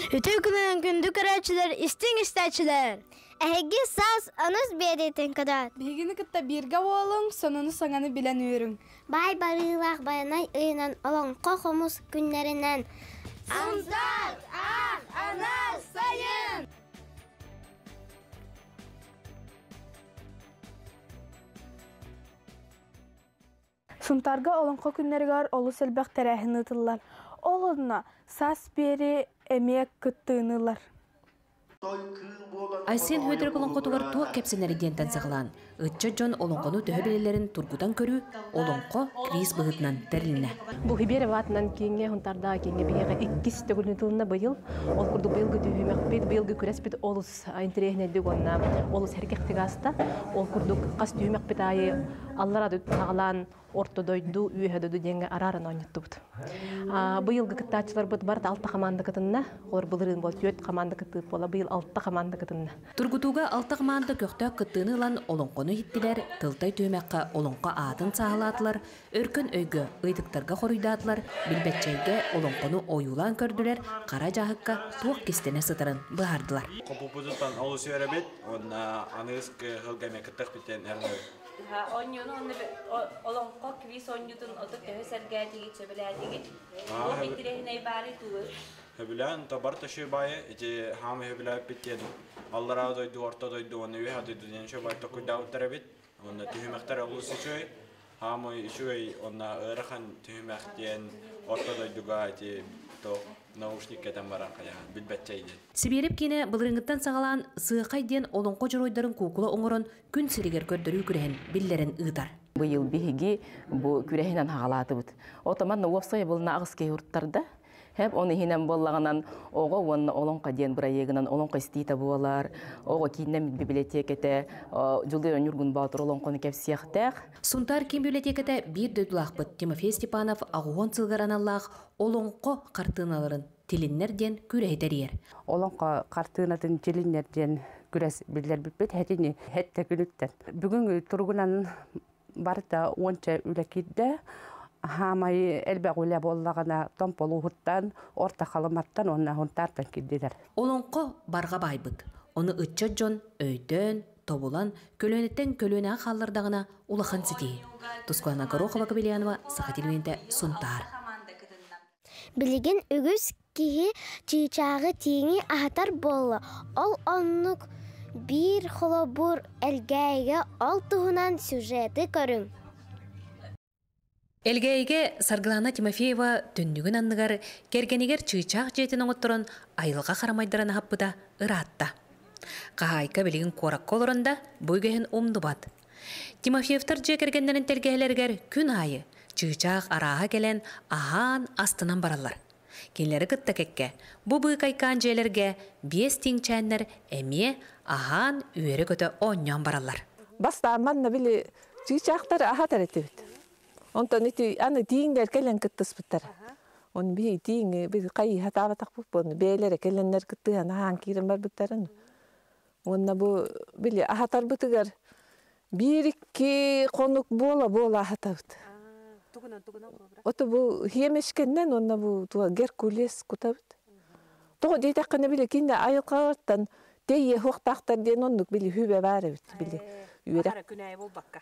Үтүө күнүнэн күндү көрөөччүлэр, истиҥ истээччилэр! Эһиги саас онус биэриитин көрөөт. Биһигини кытта бииргэ буолуҥ, сонуну саҥаны билэн үөрүҥ. Баай барыылаах Байанай ыйынан олоҥхо хомус күннэринэн Сунтаар, аах, анаас, сайын! Сунтаарга олоҥхо күннэригэр олус элбэх тэрээһин ыытыллар. Ол онно саас биэри эмиэ кыттыыны ылар. Айсен Һөөдөрөк олоҥхотугар туох кэпсэнэрий диэнтэн саҕалаан, ыччат дьон олоҥхону төһө билэллэрин тургутан көрүү олоҥхо квиз быһыытынан тэрилиннэ. Бу Хибер ватынан кииҥҥэ Хунтардаах кииҥҥэ биһиэхэ иккис төгүлүн тылына быйыл. Ол курдук быйылгы түһүмэхпит, быйылгы күрэспит олус интэриэһинэйдик уонна олус сэргэхтик ааста. Ол курдук хас түһүмэхпит аайы аллара аҕалаан орто дойду, үөһэ дойду диэҥҥэ арааран оонньоттубут. Быйылгы кыттааччыларбыт барыта алта хамаанда кытынна. Олор былырыын буол түөрт хамаанда кыттыыт буола, быйыл алта хамаанда кытынна. Тургутууга алта хамаанда көхтөөх кыттыыны ылан олоҥхону иһиттилэр, тылтай түһүмэххэ олоҥхо аатын сааһылаатылар, өркөн өйгө ыйытыктарга хоруйдаатылар, билбэтчэйгэ олоҥхону ойуулаан көрдүлэр, хара дьааһыкка туох кистэнэ сытарын быһаардылар. Хопуппутуттан олус үөрэбит уонна аныгыс кыһылга эмиэ кыттыахпыт диэн эрэнэбит. Оонньууну уонна олоҥхо квиз оонньуутун отут төһө сэргээтигит, сөбүлээтигит? Туох интириэһинэй баарый тулы? Хөбүлээн табар төшү баайы, ити хаам хөбүлээппит диэн аллараа дойду, орто дойду уонна үөһэ дойду диэн үчүгэй баай токуйдаабыттар эбит. Уонна түһүмэхтэр олус үчүгэй. Хаамай үчүгэй уонна ыарахан түһүмэх диэн орто дойдуга ити то наушник кэтэн баран хайа билбэтчэй диэн. Сибиэрэп киинэ былырыыҥҥыттан саҕалаан Сыахай диэн олоҥхо дьоруойдарын куукула оҥорон күн сиригэр көрдөрүү күрэһин биллэрэн ыытар. Быйыл биһиги бу күрэһинэн хаҕалаатыбыт. Отоман уопсай булна аҕыс киһи урттарда. Хэп он иһинэн буоллаҕынан оҕо уонна олоҥхо диэн бырайыагынан олоҥхо истиитэ буолар, оҕо кииннэммит библиотекэтэ Дьулуйа Ньургун Боотур олоҥхону кэпсиэхтээх. Сунтаар киин библиотеката биир дойдулаахпыт Тимофей Степанов аҕыһуон сылгар аналлаах олоҥхо хартыыналарын тилиннэр диэн күрэһи тэрийэр. Олоҥхо хартыынатын тилиннэр диэн күрэс биллэрбиппит хэтини хэтте күнүттэн. Бүгүн туругунан барыта уонча үлэ киирдэ. Хаамай элбэх үлэ буоллаҕына Томполууһуттан, Орто Халыматтан уонна Хунтаартан киирдилэр. Олоҥхо барҕа баайбыт. Ону ыччат дьон өйдөөн, тобулан, көлүөнэттэн көлүөнэҕэ хааллардаҕына улахан ситиһии. Тускулана Горохова Кобельянова, Саха телевидениетэ, Сунтаар. Билигин үгүс киһи чыычааҕы тииҥи аһатар буолла. Ол оннук биир холобур Элгээйигэ ол туһунан сюжеты көрүҥ. Элгээйигэ Саргылана Тимофеева түннүгүн анныгар кэргэнигэр чыычаах дьиэтин оҥотторон айылҕа харамайдарын аһаппыта ыраатта. Хаһаайка билигин куоракка олорон да бу үгэһин умнубат. Тимофеевтар дьиэ кэргэннэрин тэлгэһэлэригэр күн аайы чыычаах арааһа кэлэн аһаан астынан бараллар. Кинилэри кытта кэккэ бу быыкайкаан дьиэлэргэ биэс тииҥчээннэр эмиэ аһаан үөрэ-көтө оонньоон бараллар. Бастаан манна били чыычаахтары аһатар этибит. Онтон ити аны тииҥнэр кэлэн кыттыспыттар. Он би тииҥ би хайыһа таабатахпыт буолну бээлэрэ кэлэннэр кыттыһан аһаан киирэн барбыттарын. Уонна бу били аһатарбытыгар биир икки хонук буола буола аһатабыт. Ото бу хиэмэшкэннэн уонна бу туа Геркулес кутабыт. Тоҕо диэтэххинэ били кинне айылҕаттан тэйиэ хуохтаахтар диэн оннук били хүбэ баар эбит били үөрэх.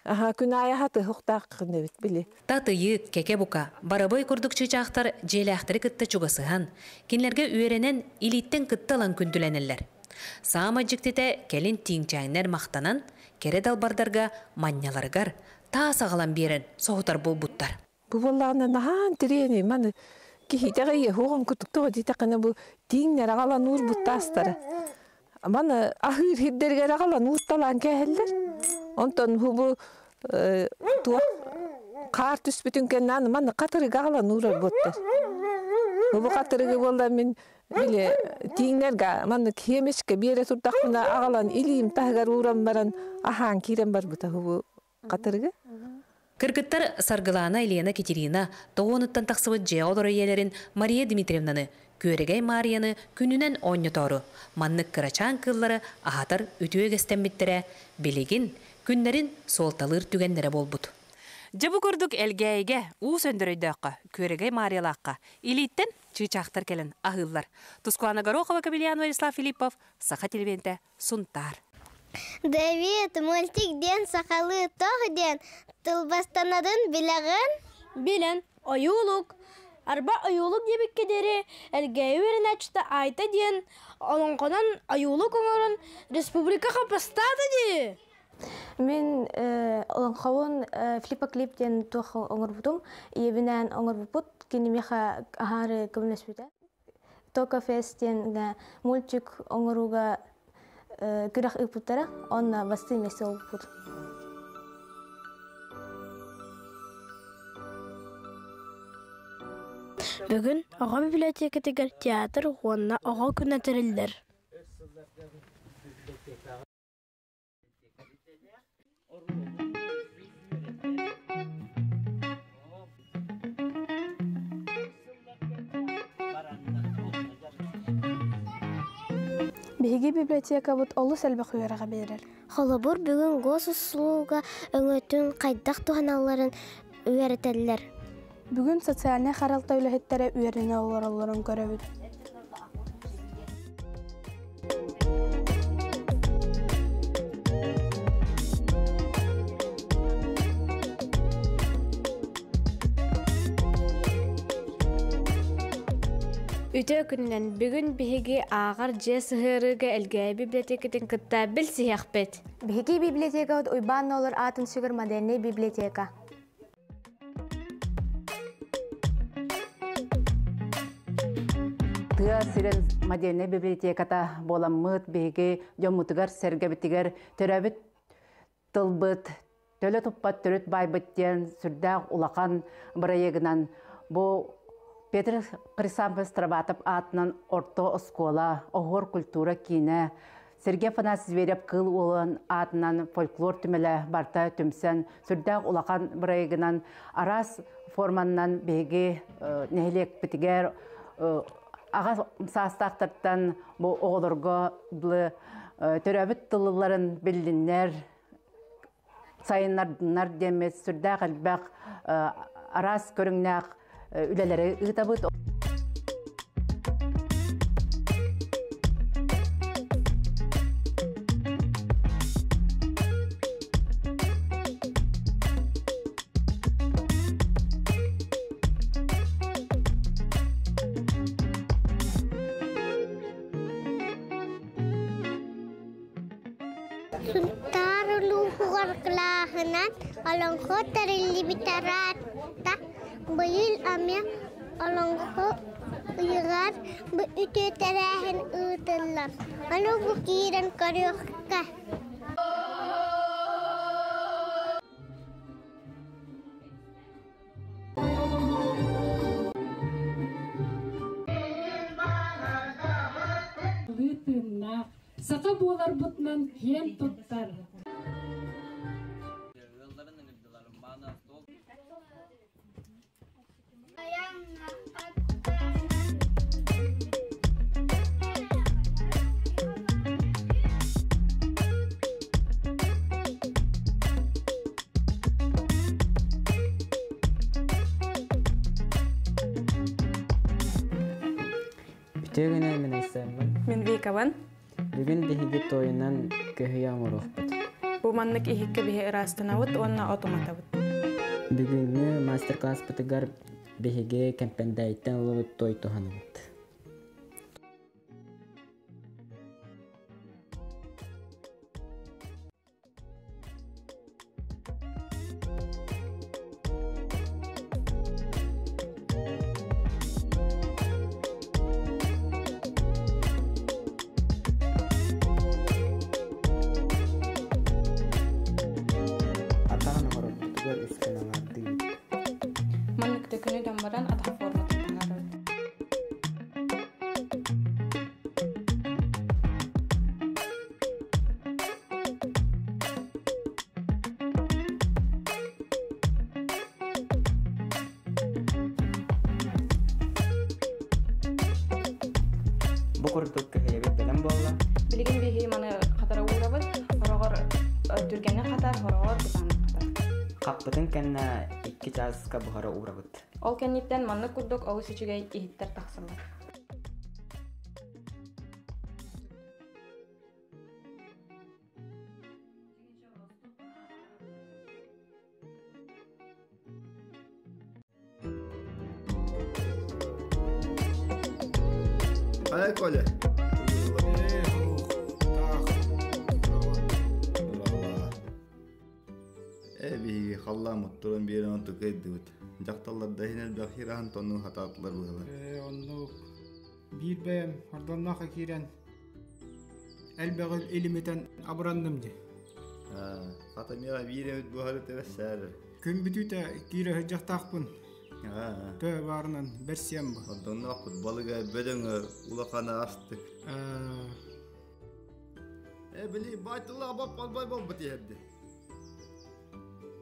Аха күн аайы хаты хуохтааххын эбит били. Татыйык, кэкэ бука, барабой курдук чыычаахтар дьиэлээхтэри кытта чугасыһан, кинилэргэ үөрэнэн илииттэн кытта ылан күндүлэнэллэр. Саамай дьиктитэ кэлин тииҥчээҥнэр махтанан, кэрэ далбардарга манньаларыгар таас аҕалан биэрэн соһутар буолбуттар. Бу буоллаҕына наһаан тириэни маны киһитэҕэ хуоҕун кутук тоҕо диэтэххинэ бу тииҥнэр аҕалан уурбут таастара. Маны аһыыр хирдэригэр аҕалан уурталаан кээһэллэр. Онтон бу туох хаар түспүтүн кэннэ аны маны хатырыга аҕалан уурар буоттар. Бу хатырыгы буолла мин били тииҥнэргэ маннык хиэмэшкэ биэрэ турдахпына аҕалан илиим таһыгар ууран баран аһаан киирэн барбыта бу хатырыгы. Кыргыттар Саргылана Елена Катерина тоҕуонуттан тахсыбыт дьиэҕэ олорор ийэлэрин Мария Дмитриевнаны, Күөрэгэй Маарыйаны күнүнэн оонньотоору, маннык кырачаан кыыллары аһатар үтүө үгэстэммиттэрэ билигин күннэрин суолталыыр түгэннэрэ буолбут. Дьэ бу курдук Элгээйигэ, Уус Өндөрөйдөөххө, Күөрэгэй Маарыйалаахха илииттэн чыычаахтар кэлэн аһыыллар. Тускулаана Горохова, Кабельян Владислав Филиппов, Саха телевидениетэ, Сунтаар. Давид, мультик диэн сахалыы тох диэн тылбастанарын билэҕин? Билэн, ойуулук. Арба ойуулук диэбиккэ диэри Элгээйи үөрэнээччитэ Айта диэн олоҥхонон ойуулук оҥорон республика хапастаата дии. Мин олоҥхобун Флипа-клип диэн туох оҥорбутум. Ийэбинээн оҥорбуппут. Кини миэхэ аһаары көмөлөспүтэ. Токо Фест диэн мультик оҥорууга күрэх ыыппыттара. Онно бастыҥ миэстэ ылбыппыт. Бүгүн оҕо библиотекатыгар театр уонна оҕо күнэ тэриллэр. Биһиги библиотекабыт олус элбэх үөрэҕи биэрэр. Холобур, бүгүн госуслуга өҥөтүн хайдах туһаналларын үөрэтэллэр. Бүгүн социальнай харалта үлэһиттэрэ үөрэнэ олороллорун көрөбүт. Үтүө күнүнэн бүгүн биһиги ааҕар дьиэ сыһыарыыга Элгээйи библиотекатын кытта билсиһиэхпит. Биһиги библиотекабыт Уйбаан Нолор аатын сүгэр модельнай библиотека. Тыа сирин модельнай библиотеката буоламмыт биһиги дьоммутугар сэргэбитигэр төрөөбүт тылбыт төлө туппат төрүт байбыт диэн сүрдээх улахан бырайыагынан бу Петр Хрисанфович Староватов аатынан орто оскуола, оһуор культура киинэ, Сергей Афанасьевич Зверев Кыыл Уолун аатынан фольклор түмэлэ барта түмсэн сүрдээх улахан бырайыгынан араас форманнан биһиги нэһилиэкпитигэр аҕа саастаахтартан бу оҕолорго төрөөбүт тылларын биллиннэр, сайыннардыннар диэммит сүрдээх элбэх араас көрүҥнээх үлэлэри ыытабыт. Сунтаар улууһугар кылааһынан олоҥхо тэриллибит араатта быйыл эмиэ олоҥхо ыйыгар үтүө тэрээһин ыытыллар. Аны бу киирэн көрүөххэ. Тыыннаах, саха буоларбытынан киэн туттар. Үтүө күнү мин Айсеммин. Мин Викабын. Бүгүн биһиги тойунан көһүйэ оҥоруохпут. Бу маннык иһиккэ биһи ыраастанабыт уонна от уматабыт. Бүгүҥҥү мастер-класспытыгар биһиги Кэмпэндээйиттэн ылыбыт той туһанабыт. Атаҕын оҥорорбутугар үс күн аҥаардыыбыт. Маннык төкүнү баран атах форматын таһаарабыт. Бу курдук көһүйэбит бэлэм буолла. Билигин биһи маны хатара уурабыт, хороҕор түргэнник хатар, хороҕор бытааннык хатар. Хаппытын кэннэ икки чааска буһара уурабыт. Ол кэнниттэн маннык курдук олус үчүгэй иһиттэр тахсаллар. Ай, Коля. Э, биһиги халлааммыт туран биэрэн онту кыайдыбыт. Дьахталлар да иһин элбэх хираһан тоннун хатаатылар быһылар. Ээ, оннук. Биир бэйэм ордонноох киирэн элбэҕи илимитэн абыранным дии. Хата миэхэ биир эмит буһары тэбэссээрэр. Күн бүтүүтэ киирэ сылдьахтаахпын. Төө баарынан бэрсиэм бу. Ордонноохпут балыга бөдөҥө улахана астык. Э, били байтылла бап балбай болбут иһэрди.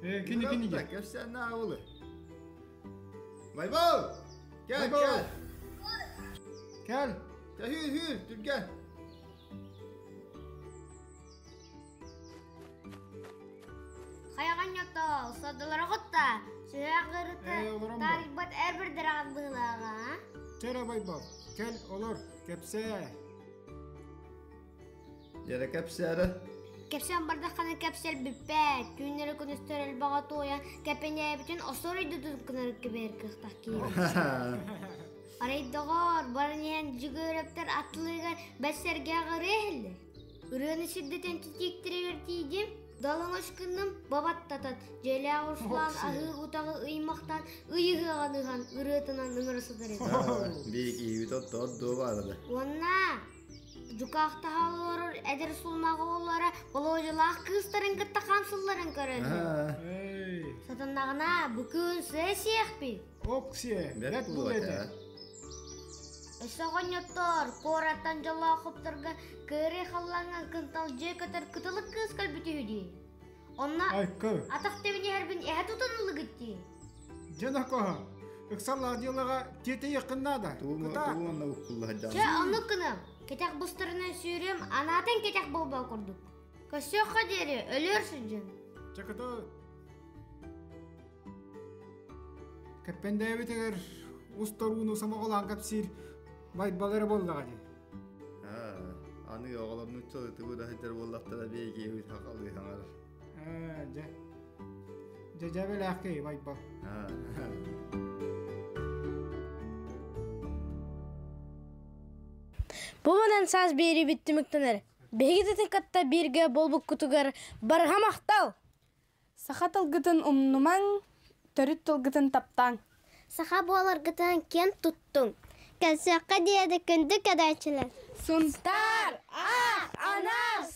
Э, кини кини же. Кэпсээн аабылы. Байбал! Кел, кел! Кел! Hür hür, түргэн! Хайаҕанньото, содулара хотта, сүһээх ырыты, таарыйбат эр бирдэрэ быһылааҕа. Чэрэ Байбал, кэл олор, кэпсээ. Дьэрэ кэпсээрэ. Кэпсээн бардаххына кэпсэл бүппэт, түүннэри күнүстэр элбэҕэ туойан, кэпэнээбитин осор өйдөтүн гынар кэбиһэр кыахтаах киһи. Арай доҕоор, баран иһэн Дьүгүөрэптэр аттылыгар бэс сэргээх ырыа иһиллэр. Ырыаны сирдэтэн титииктэригэр тиийдим, далаҥас гынным, бабаттатан, дьиэлээх Руслан аһыы утаҕы ыймахтаан ый ыһыаҕын ыһан ырыатынан ыҥыра сытар этэ. Биир киһибит оттоор дуо баарада. Уонна дьукаахтаһа олорор эдэр сулумаҕа оҕолоро Володялаах кыыстарын кытта хаамсылларын көрөн. Сатаннаҕына бу күн сыа сиэхпит. Оксиэ, бэрт буолуо этэ. Өссө оҕонньоттор куораттан дьоллоохупторго кыырыы халлааҥҥа кынталдьыйа көтөр кытылык кыыс кэлбит үһү дии. Онно атах тэбин иһэрбин эһэ тутан ылыгыт дии. Дьэ нокоһо, ыксаллаах дьыалаҕа тиэтэйиэххин наада. Чэ, оннук гынам. Кэтэх быстарынан сүүрүөм, анаатын кэтэх буолбаа курдук. Көрсүөххэ диэри өлүөр сылдьын. Чэ, кытыл. Кэппэндээбитигэр устарууну сомоҕолоон кэпсиир байбал эрэ буоллаҕа дии. Аны оҕолор нууччалыы тугу да сылдьар буоллахтара биэги сахалыы саҥарар. Дьэ. Дьэ дьэбэлээхкэй байбал. Бу манан саас биэрибит түмүктэнэр. Биһиги кытта бииргэ буолбуккутугар барҕа махтал! Саха тылгытын умнумаҥ, төрүт тылгытын таптааҥ. Саха буоларгытынан киэн туттуҥ. Кэлсиэххэ диэри күндү кэдээччилэр. Сунтаар, аах, анаас!